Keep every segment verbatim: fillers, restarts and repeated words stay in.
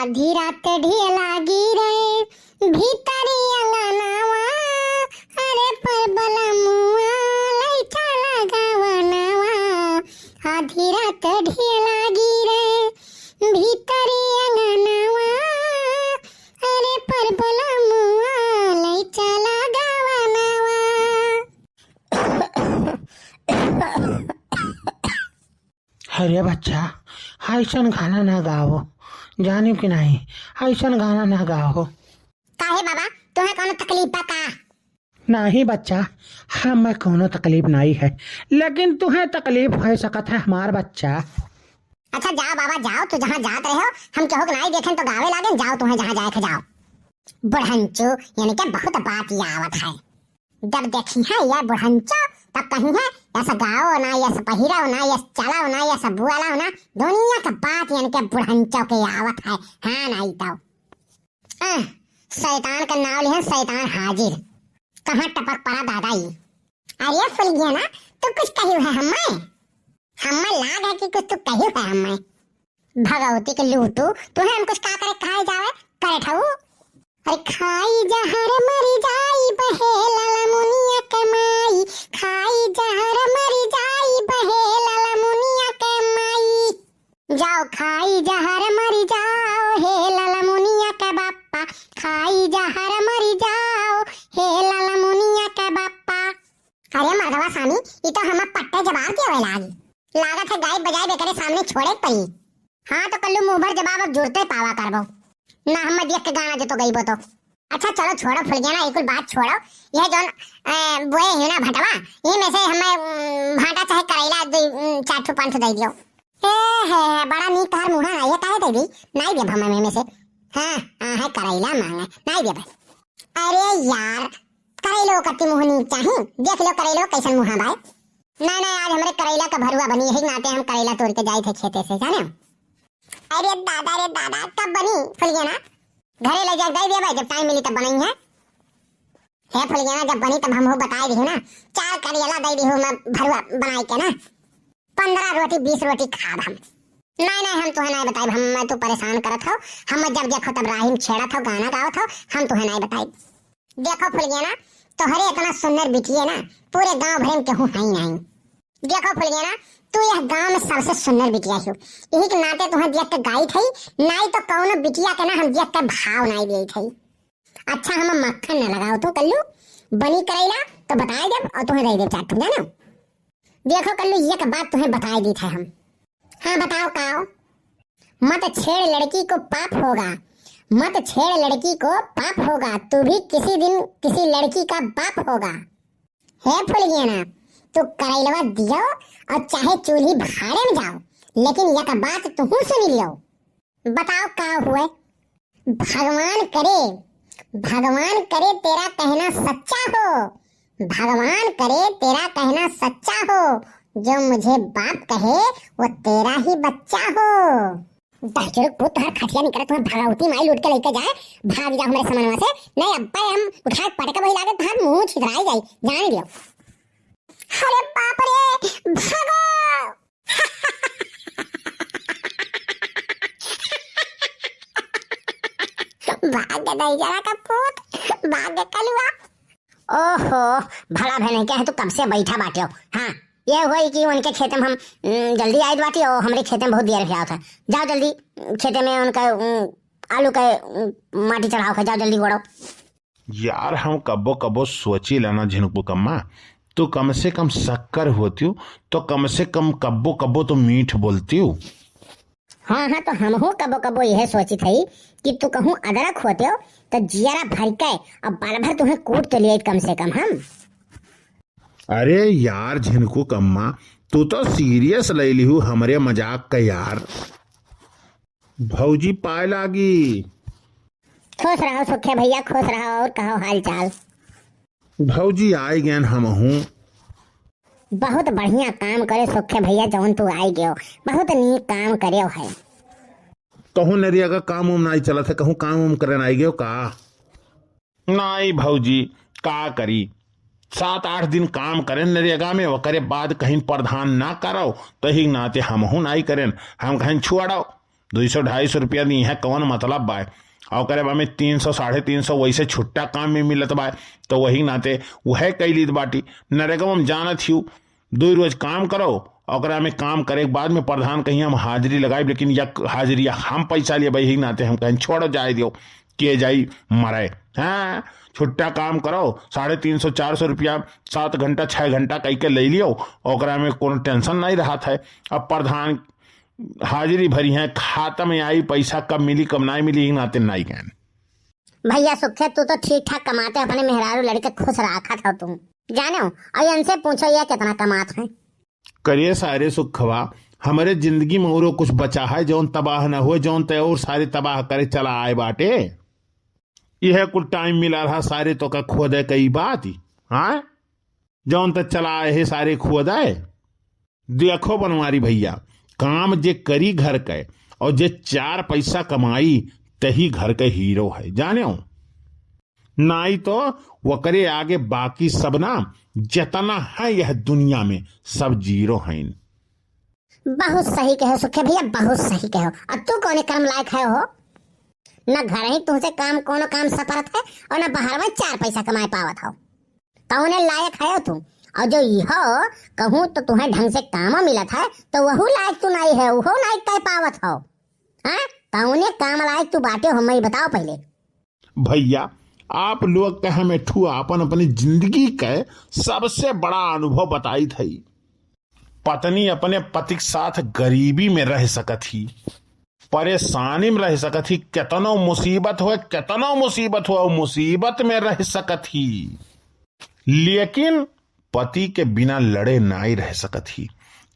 आधी रात ढेला गिरे भीतरी अंगनवा, अरे पर बलमुआ लइका लगावनवा। आधी रात ढेला गिरे भीतरी अंगनवा, अरे पर बलमुआ लइका लगावनवा। अरे बच्चा, अइसन गाना ना गाओ, जानिउ कि नाहीं, अइसन गाना ना गाओ। काहे बाबा, तुहें कउनो तकलीफ बा का? नाहीं बच्चा, हमें कउनो तकलीफ नाहीं है, लेकिन तुहें तकलीफ होइ सकत है हमार बच्चा। अच्छा जाओ बाबा जाओ, तू जहाँ जात रहे हो, हम केहू के नाहीं देखेन तो गावे लागेन, जाओ तुहें जहाँ जाए के जाओ। बुढ़ंचू, यानी के बहुत बात आवत है। जब देखिहैं ये बुढ़ंचो, तब कहिहैं, "यस गाओ ना, यस पहिरो ना, यस चलो ना, यस बोलो ना।" दुनिया का बात इनके बुढ़ंचो के आवत है। हाँ, नाहीं तो। आह, शैतान का नाव लिहन, शैतान हाजिर। कहाँ टपक पड़ा दादा ई। अरे फुलगेना, तू कुछ कहियो है हमें? हमें लाग है कि कुछ तू कहियो है हमें। भगवती के लूटू, तुहें हम कुछ का करे कहे जावे, करे ठऊ? अरे खाई जहर मरी जाई बहे ललमुनिया के माई, खाई जहर मरी जाई बहे ललमुनिया के माई। जाओ खाई जहर मरी जाओ हे ललमुनिया के बापा, खाई जहर मरी जाओ हे ललमुनिया के बापा। अरे मर्दवा सानी, ई तो हमें पट्टे जवाब देवे लागी। लागत है गाय बजाय एकरे सामने छोड़े के पड़ी। हाँ तो कल्लू मुँह भर जवाब अब जुरते पावा करबो। ना हमें देख के गाना जो तो गईबो तो। अच्छा चलो छोड़ो फुलगेना, ई कुल बात छोड़ो। ये जौन, ए, बोए है ना भटवा, ये में से हमें, उम, भांटा चाहे करैला दे, उम, चार ठो पाँच ठो दे दियो। ए हे, बड़ा नीक तोहर मुँह है, ये काहे दे दी? नाहीं देब हमें में से। हाँ, आ है करैला मांगे, नाहीं देब। अरे यार, करैलो कत्ती मुँह नीक चाही, देख लो करैलो कैसन मुँह बाय। ना, ना, आज हमरे करैला का भरुआ बनी, यही नाते हम करैला तोड़ के जाइत है खेते से, जाने? अरे दादा रे दादा, कब बनी फुलगेना? घरे ले जाके दे देबे, जब टाइम मिली तब बनई है। हे फुलगेना, जब बनी तब हमहू बताई दिहू ना, चार करैला दे दिहू मैं भरुआ बनाई के ना, पन्द्रह रोटी बीस रोटी खाब हम। नाहीं, नाहीं, हम तुहें नाहीं बताइब, हम, मैं तू परेशान करत हो, हम जब देखो तब राही में छेड़त हो, गाना गावत हो, हम तुहें नाहीं बताइब। देखो फुलगेना, तोहरे इतना सुंदर बिटिये ना पूरे गांव भरे में केहू है ही नाहीं। देखो फुलगेना, तू यह गांव में सबसे सुंदर बिटिया हो, यही के नाते तुहें देख के गाइत है, नाहीं तो कौनो बिटिया के ना हम देख के भाव नाहीं देइत है। अच्छा हम मक्खन न लगाओ तो कल्लू, बनी करैला तो बताए देब और तुहें दे देब चार ठो, जानो? देखो कल्लू, एक बात तुहें बताए दीत है हम। हाँ बताओ काओ? मत छेड़ लड़की को पाप होगा, मत छेड़ लड़की को पाप होगा, तू भी किसी दिन किसी लड़की का बाप होगा। हे फुलगेना, तू करैलवा दियो और चाहे चूल्ही भाड़े में जाओ, लेकिन एक बात तुहू सुनी लियो। बताओ का हुए? भगवान करे, भगवान करे तेरा कहना सच्चा हो, भगवान करे तेरा कहना सच्चा हो, जो मुझे बाप कहे वो तेरा ही बच्चा हो। दहचुरुक पूत, तोहर खटिया निकरा, तुम्हें भगवती माई लूट के लेके जाए, भाग जाओ हमरे समनवा से, नहीं अब्बे हम उठाए पटक वही लागे, तोहर मुंह छितराई जाई, जान लियो। अरे बाप रे, भागो। भाग गए दहिजरा का पूत, भाग गए कलुआ। ओहो, भला भे नहीं क्या है, तू कब से बैठा बाटे हो? हाँ, ये हुई कि उनके खेते में हम, उम, जल्दी आए बाटी और हमरे खेते में बहुत देर से आवत है। जाओ जल्दी खेते में उनका, उम, आलू का, उम, माटी चढ़ाओ के, जाओ जल्दी गोड़ो। यार, हम कब्बो कब्बो सोची ला ना झिनकू कम्मा, तू कम से कम शक्कर होतियो, तो कम से कम कब्बो कब्बो तो मीठ बोलतियो। हाँ, हाँ, तो हमहू कब्बो कब्बो यह सोचित हई कि तू कहूँ अदरक होतियो, तो जियरा भर के अब बाल भर तुहें कूट तो लिया कम से कम हम। अरे यार झिनकू कम्मा, तू तो serious ले लिहू हमरे मजाक का यार। भौजी पाए लागी। खुश रहो सुखे भैया, खुश रहो। और कहो हाल चाल? भौजी आए गए हमहू। बहुत बढ़िया काम करे सुखे भैया, जौन तू आए गयो, बहुत नीक काम करे है। कहूँ नरिया का काम उम नाई चलत है, कहूँ काम उम करन आए गयो का? नाई भौजी, का करी, सात आठ दिन काम करेन नरेगा में, ओकरे बाद कहीं प्रधान ना करो, तही नाते हमहू नाई करेन। हम कहेन छोड़ो, दुई सौ ढाई सौ रुपया दिहे, कौन मतलब बाय? और ओकरे बाद में तीन सौ, साढ़े तीन सौ वैसे छुट्टा काम में मिलत बाय, तो वही नाते वह कई लीत बाटी। नरेगा में जानत हियो, दुई रोज काम करो, ओकरा में काम करे के बाद में प्रधान कहीं हम हाजिरी लगाइब, लेकिन या हाजिरी हम पैसा लिए भाई, यही नाते हम कहें छोड़ो, जाए दियो, के जाई मरे। हाँ, छुट्टा काम करो, साढ़े तीन सौ, चार सौ रुपया सात घंटा, छह घंटा कई के ले लियो, ओकरा में कोनो टेंशन नहीं रहत है। अब प्रधान हाजिरी भरी है, खाता में आई पैसा, कब मिली कब नहीं मिली, यही नाते नहीं गए। भैया सुखे, तू तो ठीक ठाक कमाते, अपने मेहरारू लड़के खुश राखत हो तू, जाने हो? और इनसे पूछो ये कितना कमात है। करे सारे सुखवा, हमरे जिंदगी में औरो कुछ बचा है जौन तबाह न हुए, जौन तय और सारे तबाह करे चला आए बाटे। यह कुल टाइम मिला रहा सारे तो का खोदे कई बात ही, हाँ? जौन त चला आए है सारे खोदे। देखो बनवारी भैया, काम जे करी घर के और जे चार पैसा कमाई, तही घर के हीरो है, जाने हो? नाई तो वकरे आगे बाकी सब ना, जितना है यह दुनिया में, सब जीरो हैं। बहुत सही कहो सुखे भैया, बहुत सही कहो। अब तू कौने कर्म लायक है हो? न घर ही तुमसे काम, कोनो काम सपरत है, और न बाहर में चार पैसा कमाए पावत हो। कौने लायक है तू? और जो इहो कहूँ तो तुम्हें ढंग से काम मिलत है, तो वहू लायक तू नहीं है, वहू लायक कह पावत हो। हाँ, कौने काम लायक तू बाटे हो, मैं बताओ पहले। भैया, आप लोग के हम एठू आपन अपनी जिंदगी के सबसे बड़ा अनुभव बताइत हई। पत्नी अपने पति के साथ गरीबी में रह सकत ही, परेशानी में रह सकत ही, केतनो मुसीबत होए, केतनो मुसीबत होए, मुसीबत में रह सकत ही, लेकिन पति के बिना लड़े नाई रह सकत ही।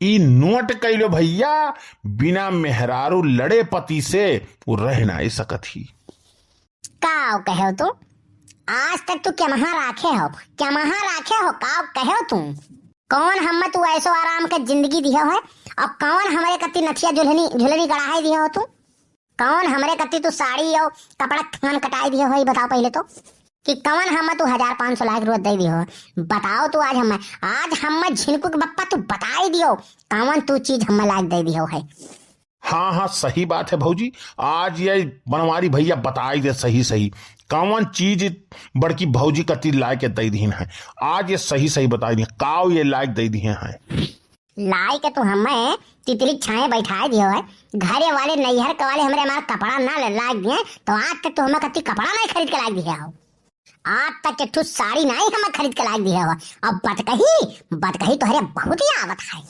ई नोट कइलो भैया, बिना मेहरारू लड़े पति से वो रह नाई सकत ही। काव कहो तू? आज तक तू केमहा राखे हो, केमहा राखे हो, काव कहो तू? कौन हम्मे तू ऐसो आराम के जिंदगी दियो है, और कौन हमरे कत्ती नथिया झुलनी, झुलनी गड़ाए दियो हो तू? कौन हमरे कत्ती तू साड़ी और कपड़ा खान कटाए दियो हो, ई बताओ पहले तो, कि कौन हम्मे तू हजार पाँच सौ लाख रोज दे दियो हो? बताओ तू आज हम्मे, आज हम्मे झिनकू के बप्पा तू बताई दियो, कौन तू चीज हम्मे लायक दे दियो है? हाँ, हाँ, सही बात है भौजी। आज ये बनवारी भैया बताई दे सही सही, कौन चीज बड़की भौजी कत्ती लायक दे दिहिन है। आज ये सही सही बताई दिहिन, काव ये लायक दे दिहिन है। लायक तू हमें तितली छाए बैठाए दियो है। घरे वाले, नैहर के वाले हमरे हमार कपड़ा ना ले लायक दिए, तो आज तक तू हमें कत्ती कपड़ा नहीं खरीद के लायक दिया हो। आज तक एक ठो साड़ी नहीं हमें खरीद के लायक दिया हो। अब बतकही, बतकही तोहरे बहुत ही आवत है।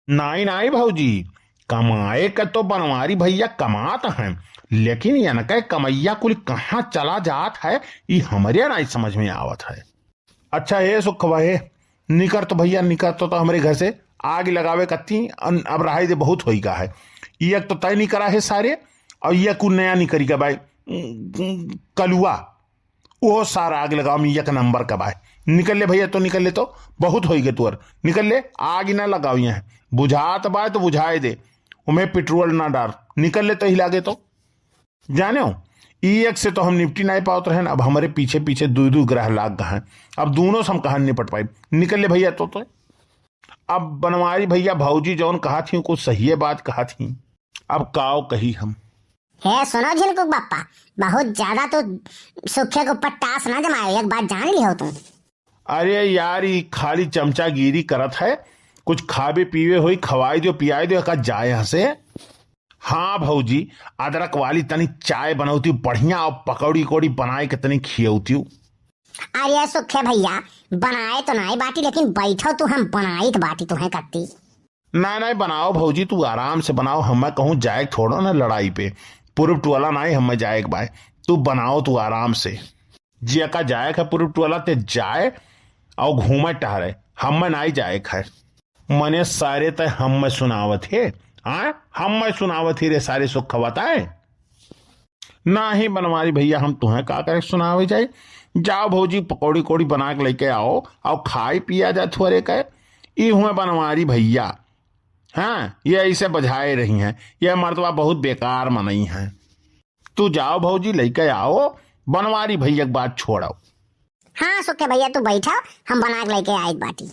नाई, नाई भौजी, कमाए क तो बनवारी भैया कमात हैं, लेकिन इनके कमैया कुल कहाँ चला जात है, ई हमरे नाई समझ में आवत है। अच्छा, हे सुखवा, हे, निकर तो भैया, निकर तो, तो हमरे घर से आग लगावे कत्ती, अन-, अब रहाई दे, बहुत होई गा है। ई एक तो तय निकरा है सारे, और ई कुल नया निकरी गा बाई, कलुआ। ओहो सारा आग लगाओ में एक नंबर का बाय। निकल ले भैया, तो निकल ले, तो बहुत होई गए तुअर। निकल ले, आग ही ना लगाओ यहाँ। बुझात बाय तो बुझाए दे, उमें पेट्रोल ना डार। निकल ले तो हिला गे तो। जाने हो, ई एक से तो हम निपटी नहीं पावत रहन, अब हमरे पीछे पीछे दुई दुई ग्रह लाग गए हैं। अब दोनों से हम कहाँ निपट पाई। निकल ले भैया तो, तो। अब बनवारी भैया, भौजी जौन कहा थी, कुछ सही बात कहा थी। अब काव कही हम। हे सुनो झिनकुक बप्पा, बहुत ज्यादा तू सुखे के ऊपर टास ना जमायो, एक बात जान लियो तू। अरे यार, ई खाली चमचागिरी करत है। कुछ खावे पीवे होई, खवाई दियो, पियाई दियो, का जाए यहाँ से। हाँ भौजी, अदरक वाली तनी चाय बनौती बढ़िया, और पकौड़ी उकौड़ी बनाए के तनी खियौती। अरे सुखे भैया, बनाए तो नाई बाटी, लेकिन बैठो तू, हम बनाइत बाटी तुहें कत्ती। नाई, नाई, बनाओ भौजी, तू आराम से बनाओ। हमें कहूँ जाए थोड़ो ना लड़ाई पे, पूरब टोला नाई हमें जाए के बाय। तू बनाओ तू आराम से। जिया का जाए का पूरब टोला ते जाए और घूमे टहरे, हमें नाई जाए का है। मने सारे ते हमें सुनावत है, हाँ, हमें सुनावत है रे सारे सुख खवत है। नाही बनवारी भैया, हम तुहें का करे सुनावे जाए। जाओ भौजी, पकौड़ी उकौड़ी बना के लेके आओ, और खाई पिया जा थोरे के। ई हुए बनवारी भैया, हाँ, ये ऐसे बजाए रही हैं, ये मर्दवा बहुत बेकार मनई हैं। तू जाओ भौजी, लेके आओ, बनवारी भैया के बात छोड़ो। हाँ सुखे भैया, तू बैठा, हम बना के लेके आए बाटी।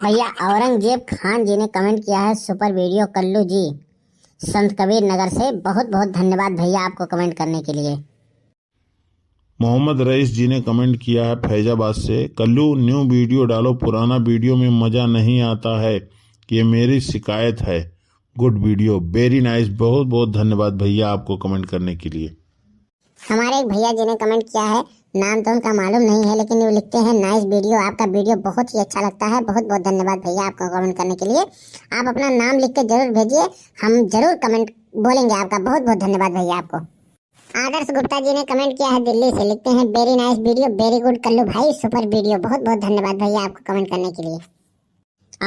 भैया, औरंगजेब खान जी ने कमेंट किया है, सुपर वीडियो कल्लू जी। संत कबीर नगर से बहुत बहुत धन्यवाद भैया आपको comment करने के लिए। मोहम्मद रईस जी ने comment किया है फैजाबाद से, "कल्लू, new video डालो, पुराना video में मजा नहीं आता है, ये मेरी शिकायत है। Good video, very nice।" बहुत बहुत धन्यवाद भैया आपको comment करने के लिए। हमारे एक भैया जी ने comment किया है, नाम तो उनका मालूम नहीं है, लेकिन वो लिखते हैं, "Nice video, आपका video बहुत ही अच्छा लगता है।" बहुत बहुत धन्यवाद भैया आपको comment करने के लिए। आप अपना नाम लिख के जरूर भेजिए, हम जरूर comment बोलेंगे आपका। बहुत बहुत धन्यवाद भैया आपको। आदर्श गुप्ता जी ने comment किया है दिल्ली से, लिखते हैं, "Very nice video, very good कल्लू भाई, super video।" बहुत बहुत धन्यवाद भैया आपको comment करने के लिए।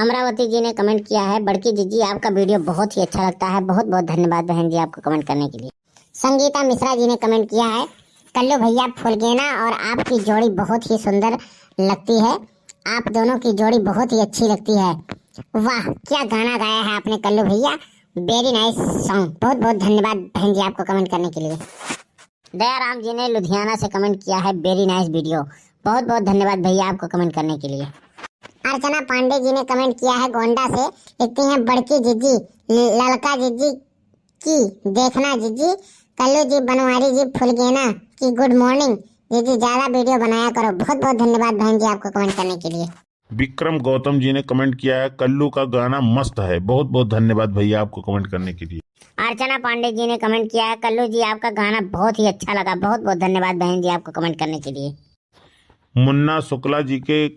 अमरावती जी ने comment किया है, "बड़की जीजी, आपका video बहुत ही अच्छा लगता है।" बहुत बहुत धन्यवाद बहन जी आपको comment करने के लिए। संगीता मिश्रा जी ने comment किया है, "कल्लू भैया, फुलगेना और आपकी जोड़ी बहुत ही सुंदर लगती है, आप दोनों की जोड़ी बहुत ही अच्छी लगती है।" वाह, क्या गाना गाया है आपने कल्लू भैया, very nice song। बहुत बहुत धन्यवाद बहन जी आपको comment करने के लिए। दयाराम जी ने लुधियाना से comment किया है, "Very nice video।" बहुत बहुत धन्यवाद भैया आपको comment करने के लिए। अर्चना पांडे जी ने comment किया है गोंडा से, लिखती हैं, "बड़की जीजी, ललका जीजी की देखना जीजी, कल्लू जी बनवारी जी फुलगेना की good morning जीजी, ज्यादा video बनाया करो।" बहुत बहुत धन्यवाद बहन जी आपको comment करने के लिए। विक्रम गौतम जी ने comment किया है, "कल्लू का गाना मस्त है।" बहुत बहुत धन्यवाद भैया आपको comment करने के लिए। अर्चना पांडे जी ने comment किया है, "कल्लू जी, आपका गाना बहुत ही अच्छा लगा।" बहुत बहुत धन्यवाद बहन जी आपको comment करने के लिए। मुन्ना शुक्ला जी के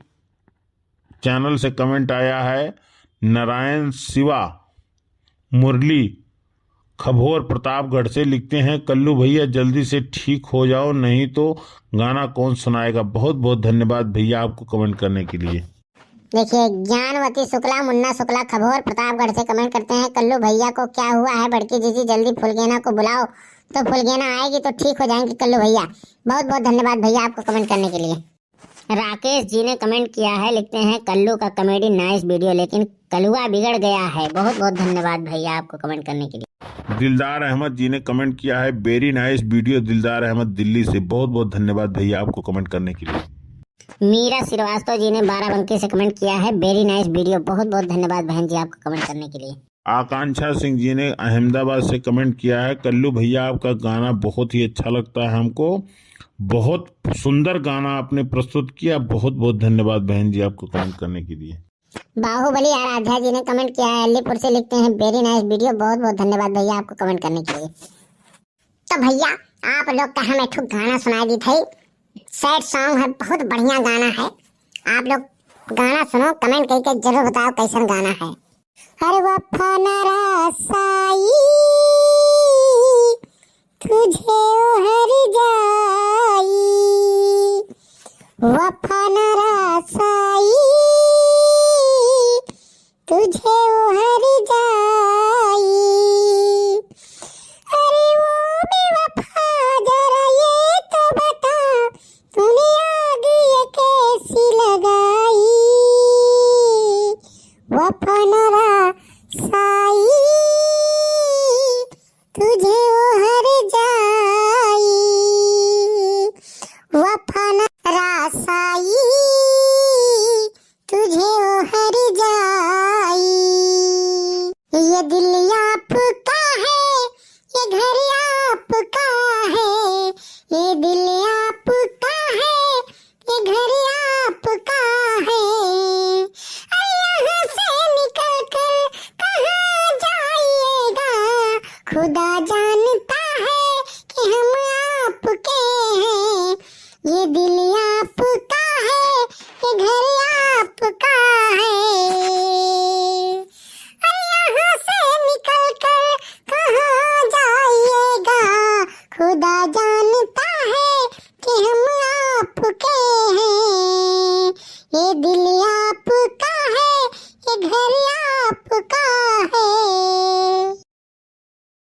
channel से comment आया है, नारायण शिवा मुरली खभोर प्रतापगढ़ से लिखते हैं, "कल्लू भैया, जल्दी से ठीक हो जाओ, नहीं तो गाना कौन सुनाएगा?" बहुत बहुत धन्यवाद भैया आपको comment करने के लिए। देखिए, ज्ञानवती शुक्ला, मुन्ना शुक्ला खभोर प्रतापगढ़ से comment करते हैं, "कल्लू भैया को क्या हुआ है, बड़की जीजी जल्दी फुलगेना को बुलाओ, तो फुलगेना आएगी तो ठीक हो जाएंगे कल्लू भैया।" बहुत बहुत धन्यवाद भैया आपको comment करने के लिए। राकेश जी ने comment किया है, लिखते हैं, "कल्लू का comedy nice video, लेकिन कलुआ बिगड़ गया है।" बहुत बहुत धन्यवाद भैया आपको comment करने के लिए। दिलदार अहमद जी ने comment किया है, "Very nice video।" दिलदार अहमद दिल्ली से बहुत बहुत धन्यवाद भैया आपको comment करने के लिए। मीरा श्रीवास्तव जी ने बाराबंकी से comment किया है, "Very nice video।" बहुत बहुत धन्यवाद बहन जी आपको comment करने के लिए। आकांक्षा सिंह जी ने अहमदाबाद से comment किया है, "कल्लू भैया, आपका गाना बहुत ही अच्छा लगता है हमको, बहुत सुंदर गाना आपने प्रस्तुत किया।" बहुत बहुत धन्यवाद बहन जी आपको comment करने के लिए। बाहुबली आराध्या जी ने comment किया है अलीपुर से, लिखते हैं, "Very nice video।" बहुत बहुत धन्यवाद भैया आपको comment करने के लिए। तो भैया, आप लोग का हम एक ठो गाना सुनाई दी थई, sad song है, बहुत बढ़िया गाना है। आप लोग गाना सुनो, comment करके जरूर बताओ कैसन गाना है। अरे वफा न रासाई, तुझे ओहर जाई, वफा न रासाई, तुझे ओहर जाई। अरे ओ बेवफा, जरा ये तो बता, तूने आग ये कैसी लगाई? वफा न रासाई, तुझे ओहर जाई, वफा न रासाई, तुझे ओहर जाई। ये दिल आपका है, ये घर आपका है, ये दिल आपका है, ये घर आपका है। अरे यहाँ से निकल कर कहाँ जाइएगा, खुदा जानता है कि हम आपके हैं। ये दिल आपका है, ये घर आपका है। अरे यहाँ से निकल कर कहाँ जाइएगा, खुदा जानता है कि हम आपके हैं। ये दिल